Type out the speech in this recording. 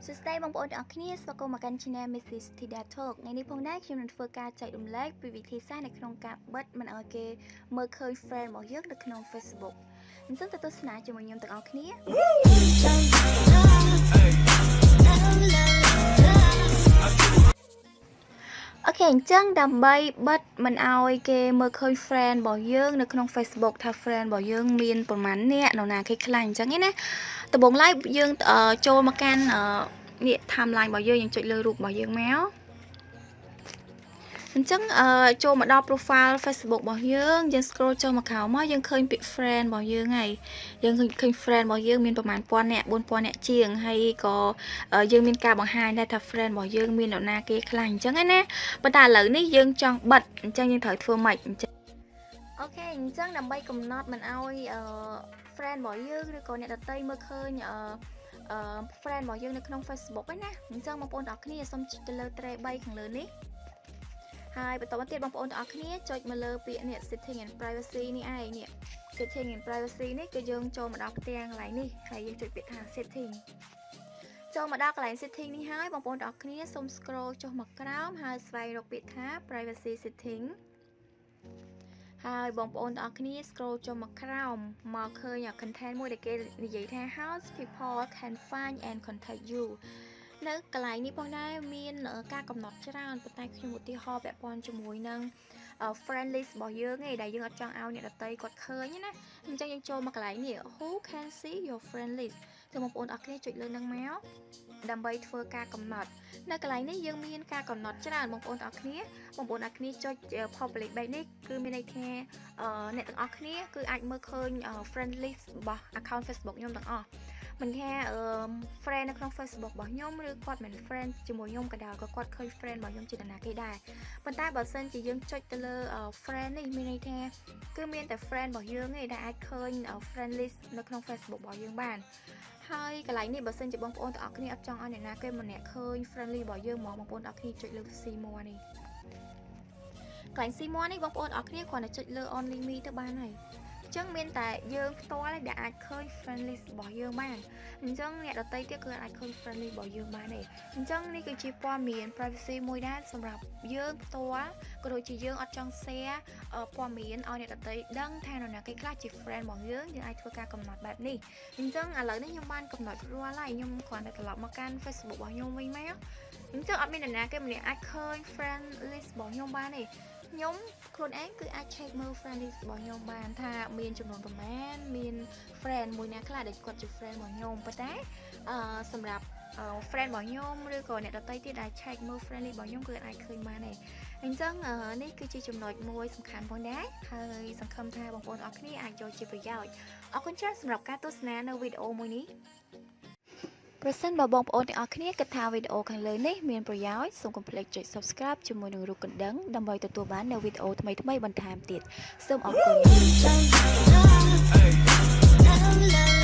សួស្តីបងប្អូនទាំងអស់គ្នាស្វាគមន៍មកកាន់ Channel Mrs. Thida Talk ថ្ងៃនេះផងដែរខ្ញុំនឹងធ្វើការចែករំលែកពីវិធីសាស្ត្រនៅក្នុងការបិទមិនឲ្យគេមើលឃើញ friend របស់យើងនៅក្នុង Facebook អញ្ចឹងទៅទស្សនាជាមួយខ្ញុំទាំងអស់គ្នា OK អញ្ចឹងដើម្បីបិទមិនឲ្យគេមើលឃើញ friend របស់យើងនៅក្នុង Facebook ថា friend របស់យើងមានប្រមាណអ្នកនរណាគេខ្លះអញ្ចឹងឯណាដំបូងឡើយយើងចូលមកកាន់នេះ timeline របស់យើងយើងចុចលើរូបរបស់យើងមកអញ្ចឹងអឺចូលមកដល់ profile Facebook របស់យើងយើង scroll ចុះមកក្រោមមកយើងឃើញពាក្យ friend របស់យើងហើយយើងឃើញឃើញ friend របស់យើងមានប្រមាណ1000នាក់4000នាក់ជាងហើយក៏យើងមានការបង្ហាញដែរថា friend របស់យើងមាននរណាគេខ្លះអញ្ចឹងណាប៉ុន្តែឥឡូវនេះយើងចង់បិទអញ្ចឹងយើងត្រូវធ្វើម៉េចអញ្ចឹង OK អញ្ចឹងដើម្បីកំណត់មិនឲ្យអឺ friend របស់យើងឬក៏អ្នកដទៃមើលឃើញអឺអឺ friend របស់យើងនៅក្នុង Facebook ឯណាអញ្ចឹងបងប្អូនទាំងអស់គ្នាសូមចុចទៅលើ tray 3ខាងលើនេះហើយបន្តមកទៀតបងប្អូនទាំងអស់គ្នាចុចមកលើពាក្យនេះ setting and privacy នេះឯងនេះ setting and privacy នេះគឺយើងចូលមកដល់ផ្ទាំងកន្លែងនេះហើយយើងចុចពាក្យថា setting ចូលមកដល់កន្លែង setting នេះហើយបងប្អូនទាំងអស់គ្នាសូម scroll ចុះមកក្រោមហើយស្វែងរកពាក្យថា privacy setting ហើយបងប្អូនទាំងអស់គ្នា scroll ចុះមកក្រោមមកឃើញ content មួយដែលគេនិយាយថា how people can find and contact you នៅកន្លែងនេះផងដែរមានការកំណត់ច្រើនប៉ុន្តែខ្ញុំឧទាហរណ៍ពាក់ព័ន្ធជាមួយនឹង friend list របស់យើងឯងដែលយើងអត់ចង់ឲ្យអ្នកដទៃគាត់ឃើញណាអញ្ចឹងយើងចូលមកកន្លែងនេះ who can see your friend list គឺបងប្អូនអរគ្នាចុចលើនឹងមកដើម្បីធ្វើការកំណត់នៅកន្លែងនេះយើងមានការកំណត់ច្រើនបងប្អូនទាំងអស់គ្នាបងប្អូនអរគ្នាចុច public បែបនេះគឺមានន័យថាអ្នកទាំងអស់គ្នាគឺអាចមើលឃើញ friend list របស់ account Facebook ខ្ញុំទាំងអស់មិនថា friend នៅក្នុង Facebook របស់ខ្ញុំឬគាត់មិន friend ជាមួយខ្ញុំក៏ដោយក៏គាត់ឃើញ friend របស់ខ្ញុំជានរណាគេដែរប៉ុន្តែបើសិនជាយើងចុចទៅលើ friend នេះមានន័យថាគឺមានតែ friend របស់យើងឯងដែលអាចឃើញ friend list នៅក្នុង Facebook របស់យើងបានហើយកន្លែងនេះបើសិនជាបងប្អូនទាំងអស់គ្នាអត់ចង់ឲ្យអ្នកណាគេម្នាក់ឃើញ friendly របស់យើងហ្មងបងប្អូនទាំងអស់គ្នាចុចលើ see more នេះកន្លែង see more នេះបងប្អូនទាំងអស់គ្នាគ្រាន់តែចុចលើ only me ទៅបានហើយចឹងមានតែយើងផ្ទាល់ឯងដែលអាចឃើញ friend list របស់យើងបានអញ្ចឹងអ្នកដទៃទៀតគឺអាចឃើញ friend list របស់យើងបានទេអញ្ចឹងនេះគឺជាព័ត៌មាន privacy មួយដែរសម្រាប់យើងផ្ទាល់ក៏ដូចជាយើងអត់ចង់ share ព័ត៌មានឲ្យអ្នកដទៃដឹងថានរណាគេខ្លះជា friend របស់យើងយើងអាចធ្វើការកំណត់បែបនេះអញ្ចឹងឥឡូវនេះខ្ញុំបានកំណត់រាល់ហើយខ្ញុំគ្រាន់តែត្រឡប់មកកាន់ Facebook របស់ខ្ញុំវិញមកអញ្ចឹងអត់មាននរណាគេម្នាក់អាចឃើញ friend list របស់ខ្ញុំបានទេខ្ញុំខ្លួនឯងគឺអាច check មើល friend list របស់ខ្ញុំបានថាមានចំនួនប្រមាណមាន friend មួយណាខ្លះដែលគាត់ជា friend របស់ខ្ញុំប៉ុន្តែអឺសម្រាប់ friend របស់ខ្ញុំឬក៏អ្នកដទៃទៀតដែល check មើល friend list របស់ខ្ញុំគឺអាចឃើញបានទេអញ្ចឹងនេះគឺជាចំណុចមួយសំខាន់ផងដែរហើយសង្ឃឹមថាបងប្អូនអរគ្នាអាចយកជាប្រយោជន៍អរគុណច្រើនសម្រាប់ការទស្សនានៅវីដេអូមួយនេះប្រសិនបើបងប្អូនទាំងអស់គ្នាគិតថាវីដេអូខាងលើនេះមានប្រយោជន៍សូមកុំភ្លេចចុច Subscribe ជាមួយនឹងរូបកណ្ដឹងដើម្បីទទួលបាននូវវីដេអូថ្មីៗបន្ថែមទៀតសូមអរគុណ។